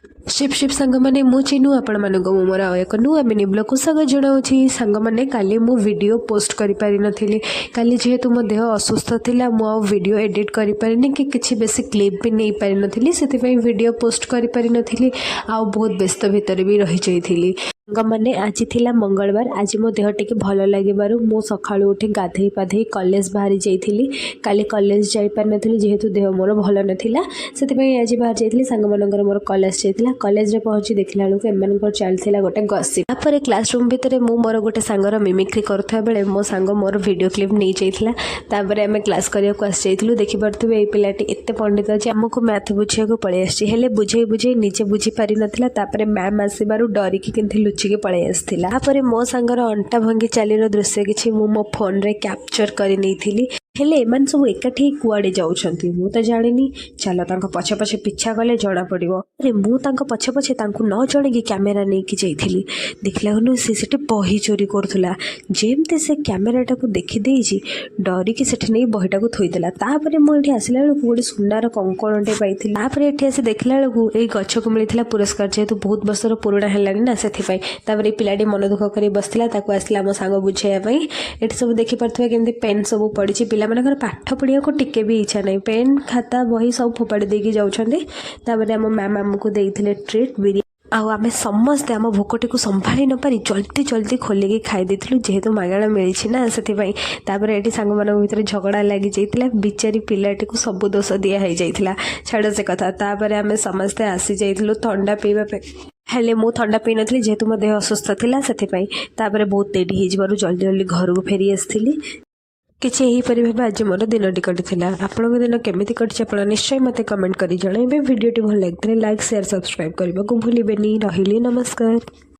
ଶିବ ଶିବ ସାଙ୍ଗମାନେ, ମୁଁ ଚିନୁ, ଆପଣମାନଙ୍କୁ ମୁଁ ମୋର ଆଉ ଏକ ନୂଆ ମିନି ବ୍ଲଗ୍କୁ ସ୍ୱାଗତ ଜଣାଉଛି। ସାଙ୍ଗମାନେ, କାଲି ମୁଁ ଭିଡ଼ିଓ ପୋଷ୍ଟ କରିପାରିନଥିଲି। କାଲି ଯେହେତୁ ମୋ ଦେହ ଅସୁସ୍ଥ ଥିଲା, ମୁଁ ଆଉ ଭିଡ଼ିଓ ଏଡ଼ିଟ୍ କରିପାରିନି କି କିଛି ବେଶୀ କ୍ଲିପ୍ ବି ନେଇପାରିନଥିଲି। ସେଥିପାଇଁ ଭିଡ଼ିଓ ପୋଷ୍ଟ କରିପାରିନଥିଲି ଆଉ ବହୁତ ବ୍ୟସ୍ତ ଭିତରେ ବି ରହିଯାଇଥିଲି। ସାଙ୍ଗମାନେ, ଆଜି ଥିଲା ମଙ୍ଗଳବାର। ଆଜି ମୋ ଦେହ ଟିକେ ଭଲ ଲାଗିବାରୁ ମୁଁ ସକାଳୁ ଉଠି ଗାଧେଇ ପାଧେଇ କଲେଜ ବାହାରି ଯାଇଥିଲି। କାଲି କଲେଜ ଯାଇପାରିନଥିଲି, ଯେହେତୁ ଦେହ ମୋର ଭଲ ନଥିଲା, ସେଥିପାଇଁ ଆଜି ବାହାରି ଯାଇଥିଲି। ସାଙ୍ଗମାନଙ୍କର ମୋର କଲେଜ ଯାଇଥିଲା। କଲେଜରେ ପହଞ୍ଚି ଦେଖିଲା ବେଳକୁ ଏମାନଙ୍କର ଚାଲିଥିଲା ଗୋଟେ ଗସିପ୍। ତାପରେ କ୍ଲାସ୍ ରୁମ୍ ଭିତରେ ମୁଁ ମୋର ଗୋଟେ ସାଙ୍ଗର ମିମିକ୍ରି କରୁଥିବା ବେଳେ ମୋ ସାଙ୍ଗ ମୋର ଭିଡ଼ିଓ କ୍ଲିପ୍ ନେଇଯାଇଥିଲା। ତାପରେ ଆମେ କ୍ଲାସ୍ କରିବାକୁ ଆସିଯାଇଥିଲୁ। ଦେଖିପାରୁଥିବେ, ଏଇ ପିଲାଟି ଏତେ ପଣ୍ଡିତ ଯେ ଆମକୁ ମ୍ୟାଥ୍ ବୁଝିବାକୁ ପଳେଇ ଆସିଛି। ହେଲେ ବୁଝେଇ ବୁଝେଇ ନିଜେ ବୁଝିପାରିନଥିଲା। ତାପରେ ମ୍ୟାମ୍ ଆସିବାରୁ ଡରିକି କେମିତି ଲୁଚିକି ପଳେଇ ଆସିଥିଲା। ତାପରେ ମୋ ସାଙ୍ଗର ଅଣ୍ଟା ଭଙ୍ଗି ଚାଲିର ଦୃଶ୍ୟ କିଛି ମୁଁ ମୋ ଫୋନ୍ରେ କ୍ୟାପଚର୍ କରି ନେଇଥିଲି। ହେଲେ ଏମାନେ ସବୁ ଏକାଠି ହେଇ କୁଆଡ଼େ ଯାଉଛନ୍ତି, ମୁଁ ତ ଜାଣିନି। ଚାଲ, ତାଙ୍କ ପଛେ ପଛେ ପିଛା କଲେ ଜଣାପଡ଼ିବ। ଆରେ, ମୁଁ ତାଙ୍କ ପଛେ ପଛେ ତାଙ୍କୁ ନ ଜଣେଇକି କ୍ୟାମେରା ନେଇକି ଯାଇଥିଲି। ଦେଖିଲା ବେଳକୁ ସେ ସେଠି ବହି ଚୋରି କରୁଥିଲା। ଯେମିତି ସେ କ୍ୟାମେରାଟାକୁ ଦେଖିଦେଇଛି, ଡରିକି ସେଠି ନେଇ ବହିଟାକୁ ଥୋଇଦେଲା। ତାପରେ ମୁଁ ଏଠି ଆସିଲା ବେଳକୁ ଗୋଟେ ସୁନାର କଙ୍କଣଟେ ପାଇଥିଲି। ତାପରେ ଏଠି ଆସି ଦେଖିଲା ବେଳକୁ ଏଇ ଗଛକୁ ମିଳିଥିଲା ପୁରସ୍କାର, ଯେହେତୁ ବହୁତ ବର୍ଷର ପୁରୁଣା ହେଲାଣି ନା, ସେଥିପାଇଁ। ତାପରେ ଏଇ ପିଲାଟି ମନ ଦୁଃଖ କରି ବସିଥିଲା। ତାକୁ ଆସିଲା ଆମ ସାଙ୍ଗ ବୁଝେଇବା ପାଇଁ। ଏଠି ସବୁ ଦେଖିପାରୁଥିବେ କେମିତି ପେନ୍ ସବୁ ପଡ଼ିଛି। ପିଲାମାନଙ୍କର ପାଠ ପଢ଼ିବାକୁ ଟିକେ ବି ଇଚ୍ଛା ନାହିଁ। ପେନ୍, ଖାତା, ବହି ସବୁ ଫୋପାଡ଼ି ଦେଇକି ଯାଉଛନ୍ତି। ତାପରେ ଆମ ମ୍ୟାମ୍ ଆମକୁ ଦେଇଥିଲେ ଟ୍ରିଟ୍ ବିରିୟାନୀ। ଆଉ ଆମେ ସମସ୍ତେ ଆମ ଭୋକଟିକୁ ସମ୍ଭାଳି ନପାରି ଜଲ୍ଦି ଜଲ୍ଦି ଖୋଲିକି ଖାଇ ଦେଇଥିଲୁ, ଯେହେତୁ ମାଗଣା ମିଳିଛି ନା, ସେଥିପାଇଁ। ତାପରେ ଏଠି ସାଙ୍ଗମାନଙ୍କ ଭିତରେ ଝଗଡ଼ା ଲାଗିଯାଇଥିଲା। ବିଚାରୀ ପିଲାଟିକୁ ସବୁ ଦୋଷ ଦିଆ ହେଇଯାଇଥିଲା। ଛାଡ଼ ସେ କଥା। ତାପରେ ଆମେ ସମସ୍ତେ ଆସିଯାଇଥିଲୁ ଥଣ୍ଡା ପିଇବା ପାଇଁ। ହେଲେ ମୁଁ ଥଣ୍ଡା ପିଇନଥିଲି, ଯେହେତୁ ମୋ ଦେହ ଅସୁସ୍ଥ ଥିଲା, ସେଥିପାଇଁ। ତାପରେ ବହୁତ ଡେରି ହେଇଯିବାରୁ ଜଲ୍ଦି ଜଲ୍ଦି ଘରକୁ ଫେରି ଆସିଥିଲି। କିଛି ଏହିପରି ଭାବେ ଆଜି ମୋର ଦିନଟି କଟିଥିଲା। ଆପଣଙ୍କ ଦିନ କେମିତି କଟିଛି, ଆପଣ ନିଶ୍ଚୟ ମୋତେ କମେଣ୍ଟ କରି ଜଣାଇବେ। ଭିଡ଼ିଓଟି ଭଲ ଲାଗିଥିଲେ ଲାଇକ୍, ସେୟାର, ସବସ୍କ୍ରାଇବ୍ କରିବାକୁ ଭୁଲିବେନି। ରହିଲି, ନମସ୍କାର।